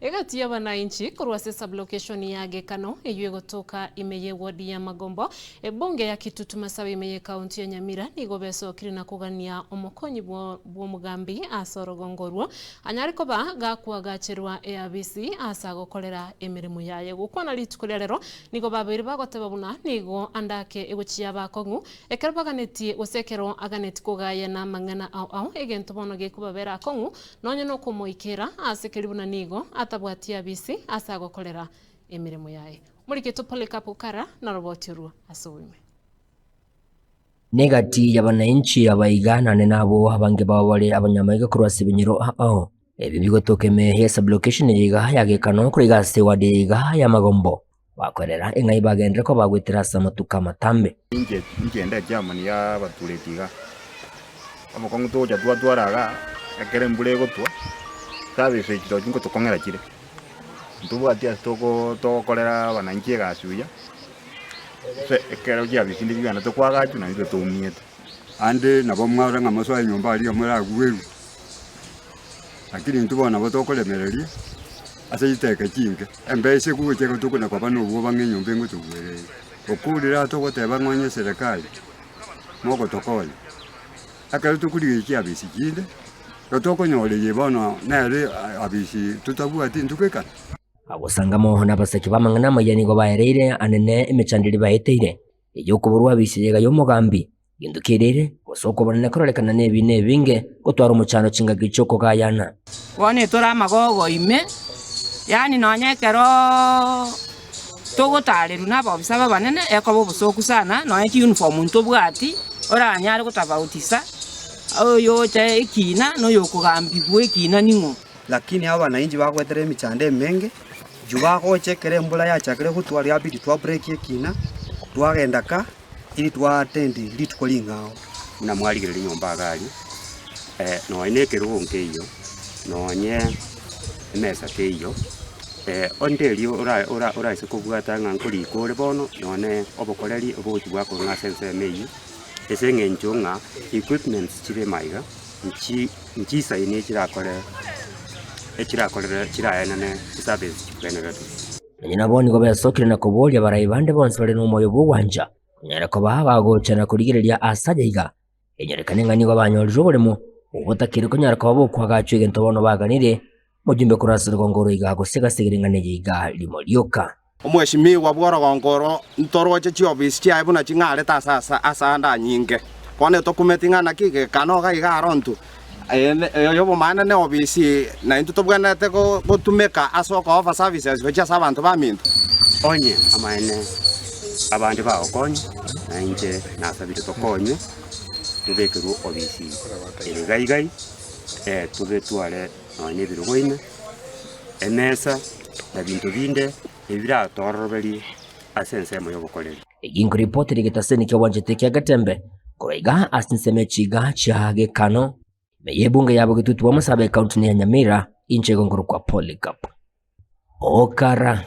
Egati y'abanainchi korwa ase sub-location ya Gekano eyio egotoka ime y'eward ya Magombo, ebunge ya Kitutu Masawe ime y'ecounty ya Nyamira nigo besokire na kogania omokonyi bw'omogambi ase orogongo orwo anyare koba gakoagacherwa eabisi ase agokorera emeremo yaye. Gokwana rituko ria rero nigo babeire bagoteba buna nigo ande ake egochia yaba akong'u ekero baganetie gose ekero aganeti kogayana amang'ana ao ao egento bono gekobabera akong'u Nonya nokomoikera ase keria buna nigo atabwati abisi ase agokorera emeremo yaye. Omoriketwe Polycarp Okara naroboti orwo ase oboime. Negati y'abanainchi aba iga nane nabo abange bao bare abanyamaiga korwa ase ebinyoro ao. Ebi bigotoka ime ye sublocation eye iga ya Gekano korwa iga ase eward eye iga ya Magombo. Bakorera eng'ai bagenderere koba bagoetera ase amatuko amatambe. Inche inche inde echairman ya abatureti iga, obokong'u togocha twatwara igaa, ekero embura egotwa, service echi tochi ngotokong'era chire, ntobwati ase toko togokorera abananchi egasi buya, ase ekero chiafisi chinde chigenderete koagachwa naintwe toumiete. Ande nabo mwarora ng'a mosoe nyomba aria moragwerwe, lakini intwe bono nabo tokoremereria ase chiteke chinke, embesa egocha egotokana koba na obwoba ng'a enyomba engotogwera eye. Okorire aa togoteba ng'a onye eserekari mogotokonya, ekero tokorigia chiafisi chinde, igo tokonyora eye bono nere afisi totabwati intwe goikana. Agosangama nabasake b'amang'ana amaya nigo baereire anene emechando eria baeteire. Ey'okoborwa abise yega y'omogambi, gento kerere, gose okobonene kororekana nebiina ebinge, gotwara omochando chingaki chi'okogayana. Bono etore amagogo ime, yaani nonya ekeroooo togotarerwa na abaofisa aba abanene, ekoba obosooku sana, nonya chiuniform ntobwati, oranyare gotofautisa oyocha ekina na oyokogambigwa ekina ning'o. Lakini abanainchi bagoetera emechando emenge, inchuo bagocha ekero embura yachakire gotwa riabidi twa break ekina, twagenda ka, ili twa attend rituko ring'ao. Buna mwarigereria nyomba iga aria, nonye na ekerogo nkeiyo, nonye emesa teiyo, onde erio ora ora oraise kobwata ng'a nkorika ore bono, nonye obokoreri obogochi bwakong'a ase ensemo eywo, ase eng'encho ng'a equipments chire maiga. Nchi nchisaini echirakore echirakorere chiraenane chiservice chikwenerete. Nonya nabo nigo besokire na koboria abarai bande bonsi bare nomoyo bw'ogwancha, konyara koba bagocha na korigereria aase aya iga, enyorekane ng'a nigo banyorire oboremo obotakeri konyara koba bokwagachwa egento bono baganire, Mojumbe korwa ase orogongo oro iga gose gasegere ing'ana eye iga rimo rioka. Omweshimiwa bw'orogongo oro ntoroche chiofisi chiaye buna ching'arete ase ase ande anyinge. Bono etokumeti ng'a naki gekano iga iga aro intwe oyobomaene ne ofisi na intwe tobwenerete gotumeka ase oko-offer services gochia ase abanto baminto. Onye amaene abande bagokonywa, na inche nasabire tokonywe, tobekerwe obisi ere gaigai, tobetware. nonya nebirogo ime, emesa, na binto binde ebiratoororoberie ase ensemo y'obokoreri. Eginko ripoti rigetaseni ki'obwanchete kia Getembe korwa iga ase ensemo echiga chia Gekano ime y'ebunge ya Bogetutu bwa Masaaba ekaunti ya Nyamira inche igo nkorokwa Polycarp Okara.